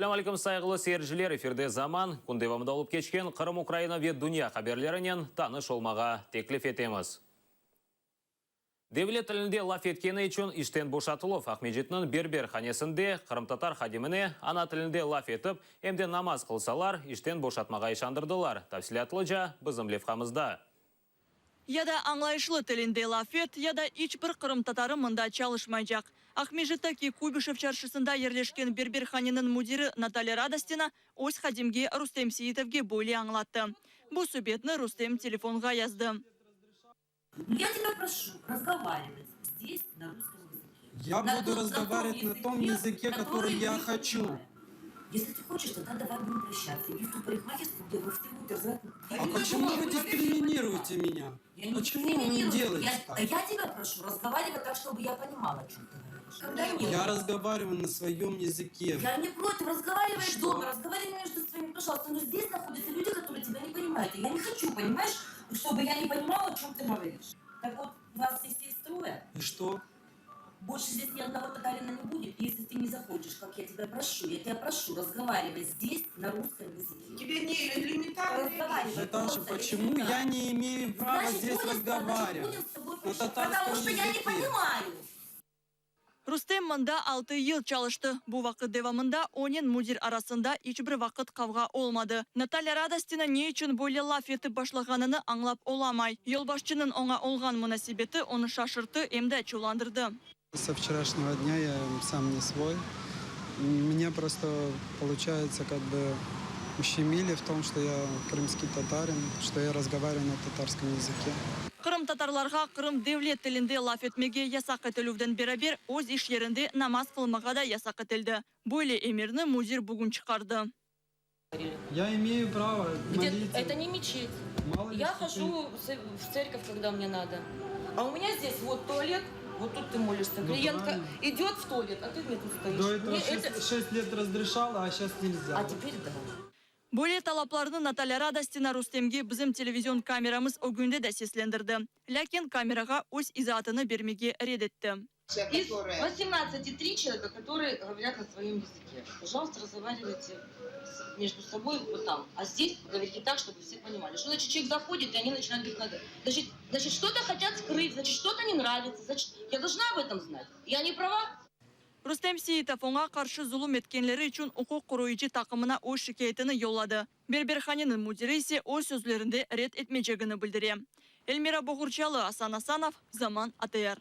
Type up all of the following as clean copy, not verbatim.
Selâm aleyküm, sayğılı seyirciler! Efirde Zaman, kün devamında olıp keçken Qırım, Ukraina ve dünya haberlerinen tanış olmağa teklif etemiz. Devlet tilinde laf etkeni içün işten boşatıluv, Aqmescitniñ berberhanesinde qırımtatar hadimine ana tilinde laf etip, em de namaz qılsalar, işten boşatmağa işandırdılar. Tafsilâtlıca bizim levhamızda. Ya da añlayışlı tilinde laf et, ya da iç bir qırımtatarı mında çalışmaycaq. Aqmescitteki Kuybışev çarşısında yerleşken berberhaneniñ müdiri Natalya Radostina öz hadimge Rustem Seitovge böyle añlattı. Bu subetni Rustem telefonğa yazdı. Я тебя прошу разговаривать здесь на русском языке. Я На буду том- на разговаривать том на том языке, который я мы хочу. понимаем. Если ты хочешь, тогда давай будем прощаться. Иди в ту парикмахерскую, где вы все будете разговаривать. Я А не почему хочу, вы я дискриминируете меня? Я не Почему вы не дискриминирую. делаете Я, так? я тебя прошу разговаривать так, чтобы я понимала, о чем ты говоришь. Когда нет. Я разговариваю на своем языке. Я не против, разговаривай Что? дома, разговаривай между своими, пожалуйста. Но здесь находятся люди, которые тебя не понимают. И я не хочу, понимаешь, чтобы я не понимала, о чем ты говоришь. Так вот, вас здесь есть трое. И что? Больше здесь ни одного татарина не будет, если ты не захочешь, как я тебя прошу. Я тебя прошу, разговаривай здесь на русском языке. Тебе не элементарно. Разговаривай. Наташа, просто почему элементарно. я не имею права Значит, здесь будем, значит, разговаривать? будем с тобой На прощаться. татарском Потому что я не языке. понимаю. Rustem mında altı yıl çalıştı. Bu vaqıt devamında onen müdir arasında iç bir vaqıt qavğa olmadı. Natalya Radostina ne içün böyle laf etip başlağanını añlap olamay. Yolbaşçınıñ oña olğan munasebeti onı şaşırttı em de açuvlandırdı. Со вчерашнего дня я сам не свой. Меня просто, получается, как бы ущемили в том, что я крымский татарин, что я разговариваю на татарском языке. Qırımtatarlarğa Qırım devlet tilinde laf etmege yasaq etilüvden beraber öz iş yerinde namaz qılmağa da yasaq etildi. Böyle emirni müdir bugün çıqardı. Я имею право Где молиться. это не мечеть. Мало ли Я что хожу в церковь, когда мне надо. А у меня здесь вот туалет, вот тут ты молишься. Ну, Клиентка правильно. идет в туалет, а ты мне тут ты стоишь. До этого Мне это- 6 лет разрешала, а сейчас нельзя. А теперь да. Böyle talaplarnı Natalya Radostina Rustemge bizim televizion kameramız ögünde de seslendirdi. Lâkin kamerağa öz izaatını bermege red etti. Из 18,3 человека, которые говорят на своем языке. Пожалуйста, разговаривайте между собой вот там. А здесь говорите так, чтобы все понимали. Что значит человек заходит, и они начинают говорить надо. Значит, значит, что-то хотят скрыть, значит, что-то не нравится. Значит, я должна об этом знать. Я не права? Rustem Seyitov oña qarşı zulum etkenleri içün uquq qoruyıcı taqımına öz şikâyetini yolladı. Berberhaneniñ müdiri ise öz sözlerinde red etmeycegini bildire. Elmira Boğurçalı, Asan Asanov, Zaman ATR.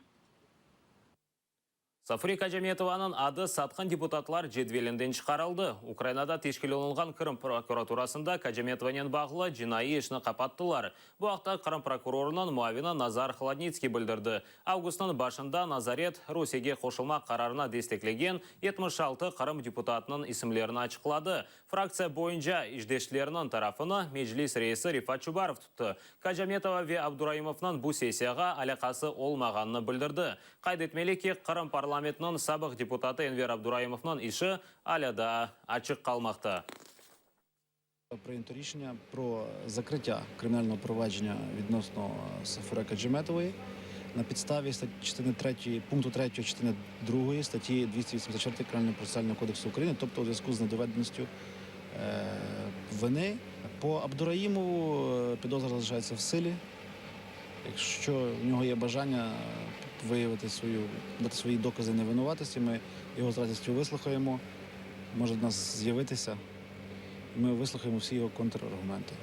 Safure Kacametovanıñ adı satqın deputatlar cedvelinden çıqarıldı. Ukrainada teşkil olunğan Qırım prokuraturasında Kacametovanen bağlı cinaiy işni qapattılar. Bu aqta Qırım prokurorınıñ muavini Nazar Holodnitskiy bildirdi. Avgustnıñ başında nazaret Rusiyege qoşulmaq qararını desteklegen 76 Qırım deputatınıñ isimlerini açıqladı. Fraktsiya boyunca işdeşleriniñ tarafını Meclis reisi Refat Çubarov tuttı. Kacametova ve Abduraimovnıñ bu sessiyağa alâqası olmağanını bildirdi. Qayd etmeli ki, Qırım parlamentiniñ sabıq deputatı Enver Abduraimovnıñ işi alâ daa açıq qalmaqta. Прийнято рішення про закриття кримінального провадження відносно Сафуре Каджиметової на підставі частини 3, пункту 3 частини 2 статті 284 Кримінального процесуального кодексу України, тобто у зв'язку з недоведеністю е, вини. По Абдураїмову е, підозра залишається в силі. Якщо в нього є бажання виявити свою, дати свої докази невинуватості, ми його з радістю вислухаємо. Може до нас з'явитися. Ми вислухаємо всі його контраргументи.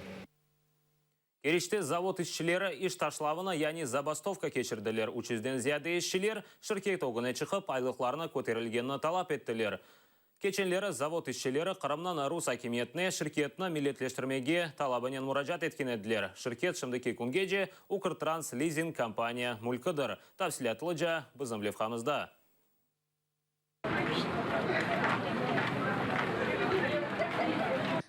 Keriçte zavod işçileri iş taşlavını, yani zabastovka keçirdiler. 300-den ziyade işçiler şirket ögüne çıqıp, aylıqlarını köterilgenini talap ettiler. Keçenleri zavod işçileri Qırımnıñ rus akimiyetine şirketni milletleştirmege talabınen muracaat etken ediler. Şirket şimdiki küngece Ukrtrans lizing kompaniya mülkidir. Tafsilâtlıca bizim levhamızda.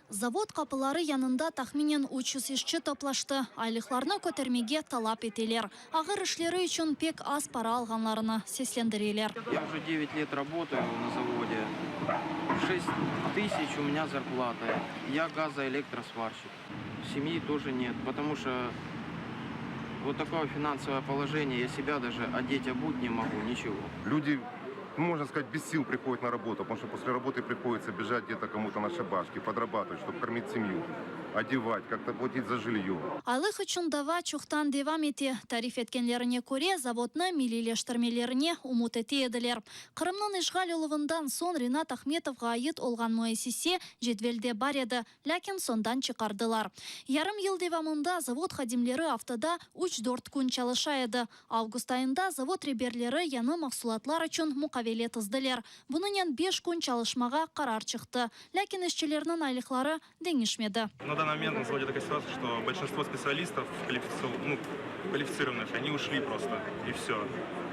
Zavod qapıları yanında tahminen 300 işçi toplaştı. Aylıqlarını kötermege talap eteler. Ağır işleri içün pek az para alğanlarını seslendireler. Я уже 9 лет работаю на заводе. 6 тысяч у меня зарплата. Я газоэлектросварщик. Семьи тоже нет, потому что вот такое финансовое положение, я себя даже одеть, обуть не могу, ничего. Люди. ну, можно сказать, без сил приходят на работу, потому что после работы приходится бежать где-то кому-то на шабашки, подрабатывать, чтобы кормить семью, одевать, как-то платить за жилье. Aylıq içün dava çoqtan devam ete. Tarif etkenlerine köre, zavodnı milliyleştirmelerine ümüt ete ediler. Qırımnıñ işğal oluvından soñ Rinat Ahmetovğa ait olğan müessise cedvelde bar edi, lâkin soñdan çıqardılar. Yarım yıl devamında zavod hadimleri aftada üç-dört kün çalışa edi. Avgust ayında zavod reberleri yañı mahsulatlar içün muqavele tizdiler. Bunınen beş kün çalışmağa qarar çıqtı. Lâkin işçilerniñ aylıqları deñişmedi. На данный момент на заводе такая ситуация, что большинство специалистов ну, квалифицированных, они ушли просто, и все.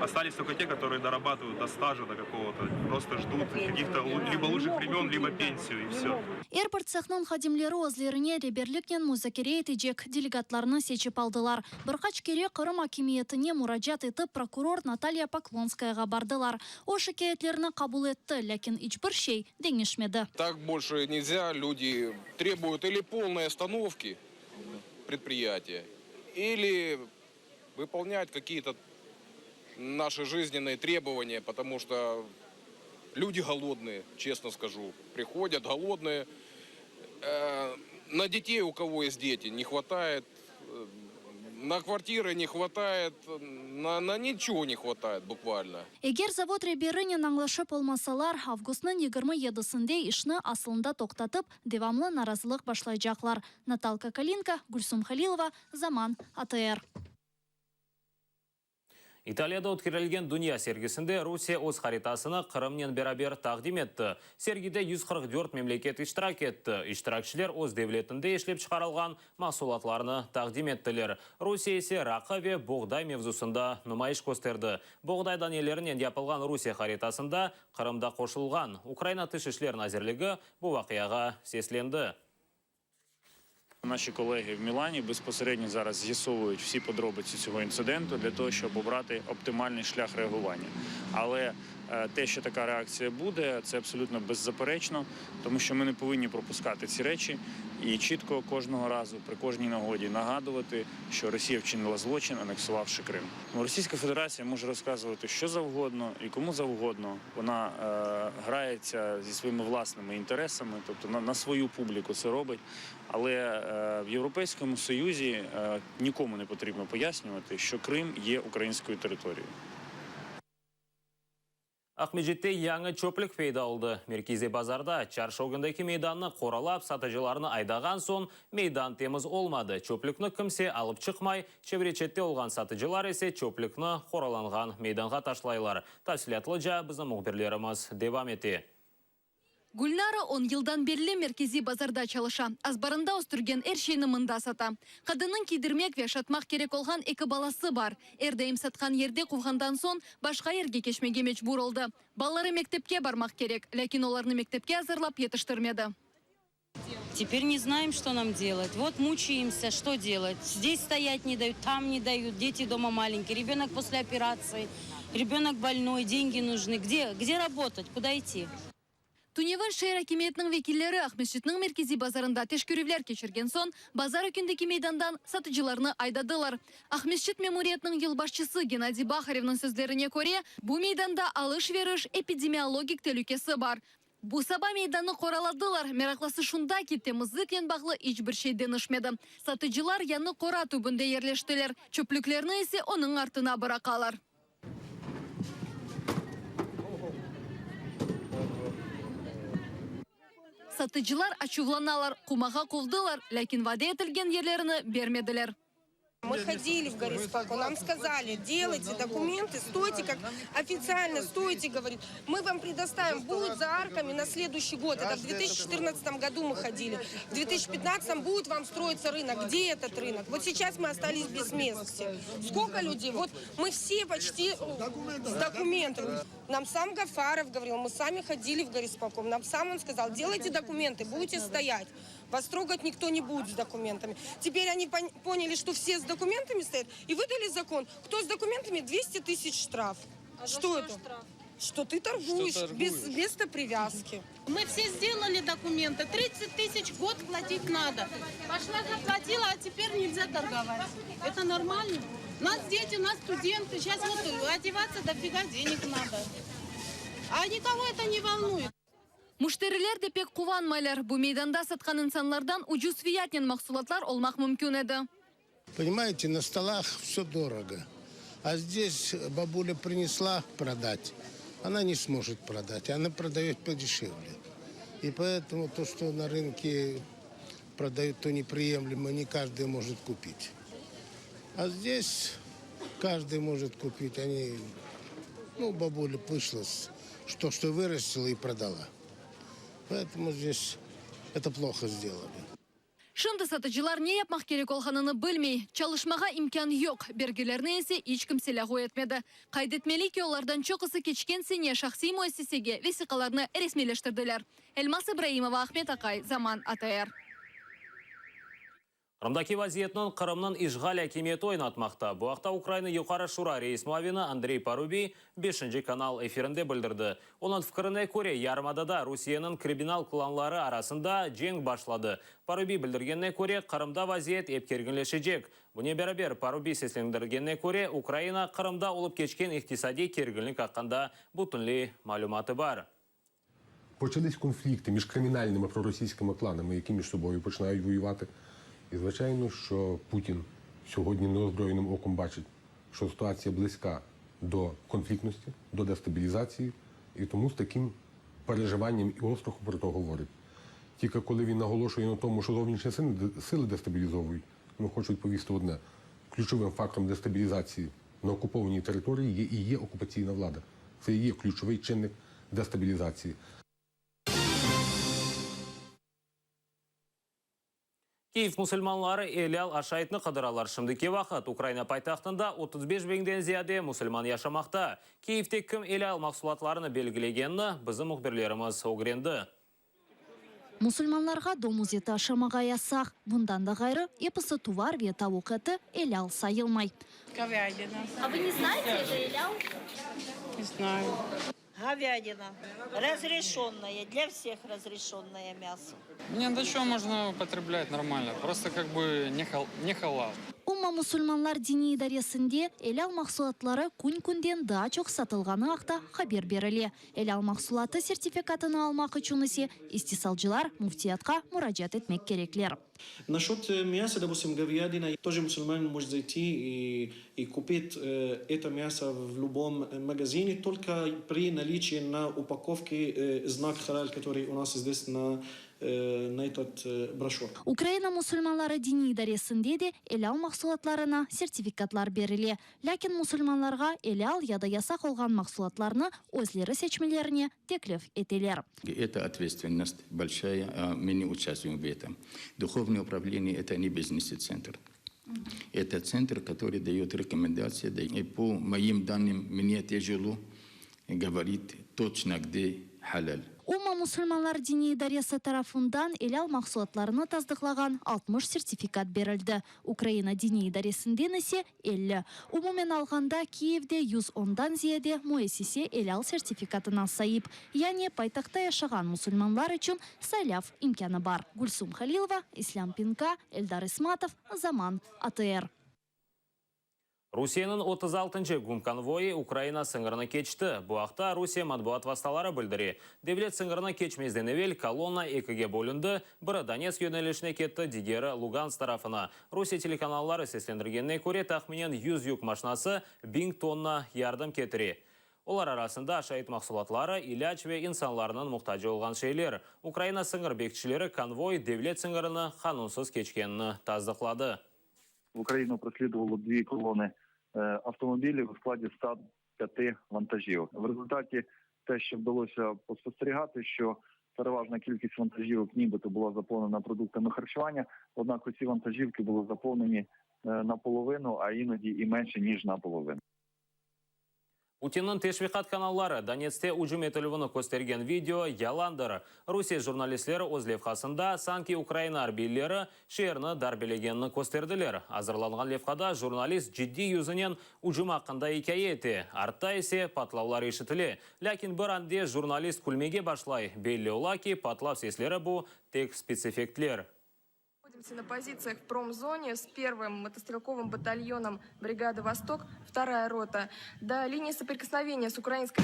Остались только те, которые дорабатывают до стажа, до какого-то, просто ждут каких-то либо лучших времен, либо пенсию, и все. Er bir tsehniñ hadimleri özlerine reberliknen muzakere etecek delegatlarnı seçip aldılar. Bir qaç kere Qırım akimiyetine muracaat etip, prokuror Natalya Poklonskayağa bardılar. O, şikâyetlerni qabul etti, lâkin iç bir şey deñişmedi. Так больше нельзя. Люди требуют или полной остановки предприятия, или выполнять какие-то наши жизненные требования, потому что люди голодные, честно скажу. Приходят голодные. Э, На детей, у кого есть дети, не хватает. Э, На квартиры не хватает, на, на ничего не хватает буквально. Eger zavod reberinen añlaşıp olmasalar, avgustnıñ 27-sinde işni asılında toqtatıp, devamlı narazılıq başlaycaqlar. Natalka Kalinka, Gülsum Halilova, Zaman, ATR. İtaliyada ötkerilgen dünya sergisinde Rusiye öz haritasını Qırımnen beraber taqdim etti. Sergide 144 memleket iştirak etti. İştirakçiler öz devletinde işlep çıqarılğan mahsulatlarnı taqdim ettiler. Rusiye ise raqı ve boğday mevzusında numayış kösterdi. Boğday danelerinen yapılğan Rusiye haritasında Qırım da qoşulğan. Ukraina Tış işler nazirligi bu vaqiağa seslendi. Наші колеги в Мілані безпосередньо зараз з'ясовують всі подробиці цього інциденту для того, щоб обрати оптимальний шлях реагування. Але е, те, що така реакція буде, це абсолютно беззаперечно, тому що ми не повинні пропускати ці речі і чітко кожного разу при кожній нагоді нагадувати, що Росія вчинила злочин, анексувавши Крим. Ну, Російська Федерація може розказувати що завгодно і кому завгодно. Вона е, грається зі своїми власними інтересами, тобто на, на свою публіку це робить. Але е, в Європейському Союзі е, нікому не потрібно пояснювати, що Крим є українською територією. Aqmescitte yañı çöplük peyda oldı. Merkeziy bazarda çarşı ögündeki meydannı qoralap satıcılarnı aydağan soñ meydan temiz olmadı. Çöplükni kimse alıp çıqmay, çevre-çette olğan satıcılar ise çöplükni qoralanğan meydanğa taşlaylar. Tafsilâtlıca bizim mühbirlerimiz devam ete. Gülnara 10 yıldan berli merkeziy bazarda çalışa. Azbarında östürgen er şeyni mında sata. Qadınnıñ kiydirmek ve aşatmaq kerek olğan eki balası bar. Er daim satqan yerde quvğandan soñ başqa yerge keçmege mecbur oldı. Balaları mektepke barmaq kerek, lâkin olarnı mektepke azırlap yetiştirmedi. Теперь не знаем, что нам делать. Вот мучаемся, что делать. Здесь стоять не дают, там не дают. Дети дома маленькие, ребенок после операции, ребенок больной, деньги нужны. Где, где работать, куда идти? Tünevin şeer akimiyetiniñ vekilleri Aqmescitniñ merkeziy bazarında teşkerüvler keçirgen soñ, bazar ögündeki meydandan satıcılarnı aydadılar. Aqmescit memuriyetiniñ yolbaşçısı Gennadiy Baharevniñ sözlerine köre, bu meydanda alış-veriş epidemiologik telükesi bar. Bu saba meydannı qoraladılar. Meraqlısı şunda ki, temizliknen bağlı iç bir şey deñişmedi. Satıcılar yañı qora tübünde yerleştiler, çöplüklerni ise onıñ artına bıraqalar. Satıcılar açuvlanalar, qumağa quvdılar, lâkin vade etilgen yerlerini bermediler. Мы ходили в горисполком, нам сказали, делайте документы, стойте, как официально стойте, говорит. Мы вам предоставим, будет за арками на следующий год. Это в 2014 году мы ходили. В 2015 будет вам строиться рынок. Где этот рынок? Вот сейчас мы остались без мест все. Сколько людей? Вот мы все почти с документами. Нам сам Гафаров говорил, мы сами ходили в горисполком. Нам сам он сказал, делайте документы, будете стоять. Вас трогать никто не будет с документами. Теперь они поняли, что все с документами стоят, и выдали закон. Кто с документами, 200 тысяч штраф. А что это? Что ты торгуешь, Что торгуешь? без места привязки. Мы все сделали документы. 30 тысяч в год платить надо. Пошла заплатила, а теперь нельзя торговать. Это нормально? У нас дети, у нас студенты. Сейчас вот одеваться дофига денег надо. А никого это не волнует. Müşteriler de pek quvanmaylar. Bu meydanda satqan insanlardan ucuz fiyatnen mahsulatlar olmaq mümkün edi. Понимаете, на столах все дорого. А здесь бабуля принесла продать, она не сможет продать, она продает подешевле. И поэтому то, что на рынке продают, то неприемлемо, не каждый может купить. А здесь каждый может купить. Они, ну, бабуля вышла, с- что, что вырастила и продала. Поэтому здесь это плохо сделали. Şimdi satıcılar ne yapmaq kerek olğanını bilmey. Çalışmağa imkân yoq. Bergilerni ise iç kimse lâğu etmedi. Qayd etmeli ki, olardan çoqusı keçken sene şahsiy müessisege vesiqalarnı resmiyleştirdiler. Elmaz İbraimova, Ahmet Aqay, Zaman ATR. Qırımdaki vaziyetni Qırımnıñ işğal akimiyeti oynatmaqta. Bu aqta Ukraina Yuqarı Şura reis muavini Andrey Parubiy Beşinci kanal efirinde bildirdi. Onıñ fikrine köre, yarımadada Rusiyeniñ kriminal klanları arasında cenk başladı. Parubiy bildirgenine köre, Qırımda vaziyet ep kerginleşecek. Bunen beraber, Parubiy seslendirgenine köre, Ukraina Qırımda olıp keçken iqtisadiy kerginlik aqqında bütünley malümatı bar. Почались конфлікти між кримінальними проросійськими кланами, які між собою починають воювати. І звичайно, що Путін сьогодні неозброєним оком бачить, що ситуація близька до конфліктності, до дестабілізації, і тому з таким переживанням і острахом про то говорить. Тільки коли він наголошує на тому, що зовнішні сили, сили дестабілізовують, ну хочу відповісти одне: ключовим фактором дестабілізації на окупованій території є і є окупаційна влада. Це і є ключовий чинник дестабілізації. Kiyev musulmanları elâl aşaytnı qıdıralar. Şimdiki vaqıt Ukraina paytahtında 35 biñden ziyade musulman yaşamaqta. Kiyevde kim elâl mahsulatlarını belgilegenini bizim mühbirlerimiz ögrendi. Musulmanlarğa domuz eti aşamağa yasaq. Bundan da ğayrı, episi tuvar ve tavuq eti elâl sayılmay. Говядина. А вы не знаете, это эляль? Не знаю. Говядина. Разрешенная. Для всех разрешенное мясо. Не, да что можно употреблять нормально. Просто как бы не, хал, не халал. Umma musulmanlar diniy idaresinde elâl mahsulatları kün-künden daa çoq satılğanı aqta haber berile. Elâl mahsulatı sertifikatını almaq içün ise istisalcılar müftiyatqa muracaat etmek kerekler. Насчет мяса, допустим, говядина, тоже мусульманин может зайти и, и купить это мясо в любом магазине, только при наличии на упаковке знак халаль, который у нас здесь на, на этот брошюр. Ukraina musulmanları diniy idaresinde de elâl mahsulatlarına sertifikatlar berile. Lâkin musulmanlarğa elâl ya da yasaq olğan mahsulatlarnı özleri seçmelerine teklif eteler. Это ответственность большая, а мы не участвуем в этом. Духовное управление – это не бизнес-центр. Это центр, который дает рекомендации. Да, И по моим данным, мне тяжело говорить точно, где халяль. Umma musulmanlar diniy idaresi tarafından elâl mahsulatlarını tasdıqlağan 60 sertifikat berildi. Ukraina diniy idaresinden ise 50. Umumen alğanda Kiyevde 110dan ziyade müessise elâl sertifikatına saip. Yani paytahtta yaşağan musulmanlar içün saylav imkânı bar. Gülsum Halilova, İslâm Pinka, Eldar İsmatov, Zaman, ATR. Rusiyeniñ 36-ncı gumkonvoyı Ukraina sıñırını keçti. Bu aqta Rusiye matbuat vastaları bildire. Devlet sıñırını keçmezden evel kolonna ekige bölündi, biri Donetsk yönelişine ketti, digeri Lugansk tarafına. Rusiye telekanalları seslendirgenine köre, tahminen 100 yük maşinası 1000 tonna yardım ketire. Olar arasında aşayt mahsulatları, ilâc ve insanlarnıñ muhtacı olğan şeyler. Ukraina sıñır bekçileri konvoy devlet sıñırını qanunsız keçkenini tasdıqladı. В Україну прослідувало дві колони автомобілів у складі 105 вантажівок. В результаті те, що вдалося поспостерігати, що переважна кількість вантажівок нібито була заповнена продуктами харчування, однак усі вантажівки були заповнені наполовину, а іноді і менше ніж наполовину. Putinniñ teşviqat kanalları Donetskte ücüm etilüvini köstergen video yalandır. Rusiye jurnalistleri öz levhasında sanki Ukraina arbiyleri şeerni darbelegenini kösterdiler. Azırlanğan levhada jurnalist ciddiy yüzünen ücüm aqqında ikâye ete, artta ise patlavlar eşitile. Lâkin bir ande jurnalist külmege başlay, belli ola ki, patlav sesleri bu tek spetseffektler. Находимся на позициях в промзоне с первым мотострелковым батальоном бригады «Восток», вторая рота. До линии соприкосновения с украинской...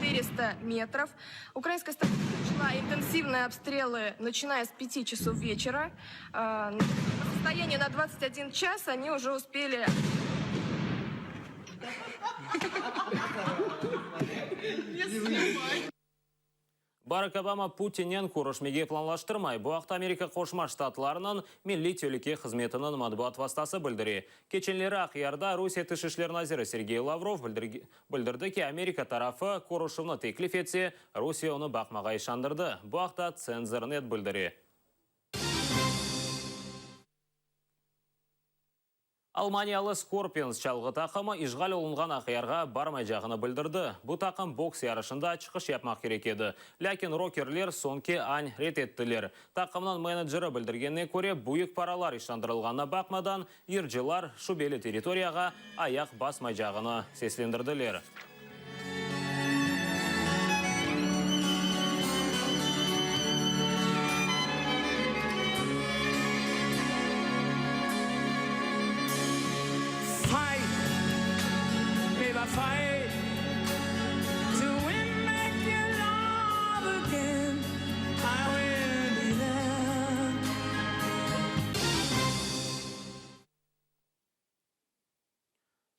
400 метров. Украинская сторона начала интенсивные обстрелы, начиная с 5 часов вечера. По состоянию на 21 час они уже успели... Barak Obama Putinnen körüşmege planlaştırmay. Bu aqta Amerika Qoşma Ştatlarınıñ Milliy telüke hızmetiniñ matbuat vastası bildire. Keçenleri Aqyarda Rusiye Tış işler naziri Sergey Lavrov bildirdi ki, Amerika tarafı körüşüvni teklif etse, Rusiye onı baqmağa işandırdı. Bu aqta Tsenzor-net bildire. Almaniyalı Scorpions çalğı taqımı işğal olunğan Aqyarğa barmaycağını bildirdi. Bu taqım boks yarışında çıqış yapmaq kerek edi. Lâkin rokerler soñki añ red ettiler. Taqımnıñ meneceri bildirgenine köre, büyük paralar işandırılğanına baqmadan, yırcılar şübeli territoriyağa ayaq basmaycağını seslendirdiler.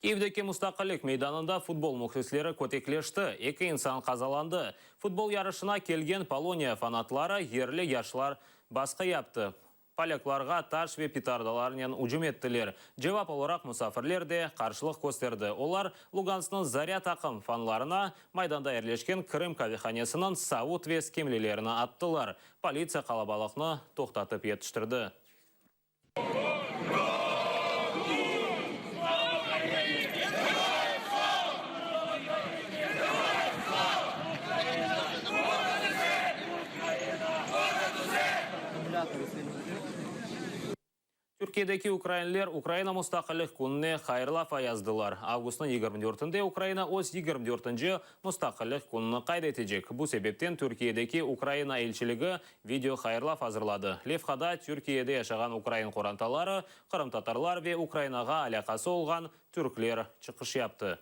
Kyivdeki Mustaqillik meydanında futbol mühlisleri kötekleşti, eki insan qazalandı. Futbol yarışına kelgen Poloniya fanatları yerli yaşlar basqı yaptı, polâklarğa taş ve petardalarnen ücüm ettiler. Cevap olaraq musafirler de qarşılıq kösterdi, olar Lugansknıñ Zarâ taqım fanlarına maydanda yerleşken Krım qavehanesiniñ savut ve skemlelerini attılar. Politsiya qalabalıqnı toqtatıp yetiştirdi. Türkiyedeki ukrainler Ukraina Mustaqillik Kününe hayırlafa yazdılar. Avgustnıñ 24-nde Ukraina öz 24-nci Mustaqillik Kününi qayd etecek. Bu sebepten Türkiyedeki Ukraina elçiligi video hayırlav azırladı. Levhada Türkiyede yaşağan ukrain qorantaları, qırımtatarlar ve Ukrainağa alâqası olğan türkler çıqış yaptı.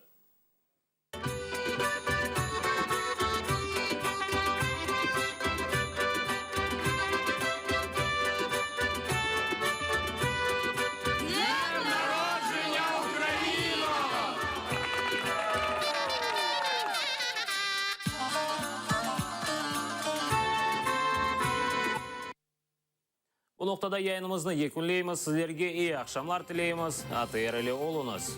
Bu noqtada yayınımıznı yekünleymiz. Sizlerge eyi aqşamlar tileymiz. ATR ile oluñız.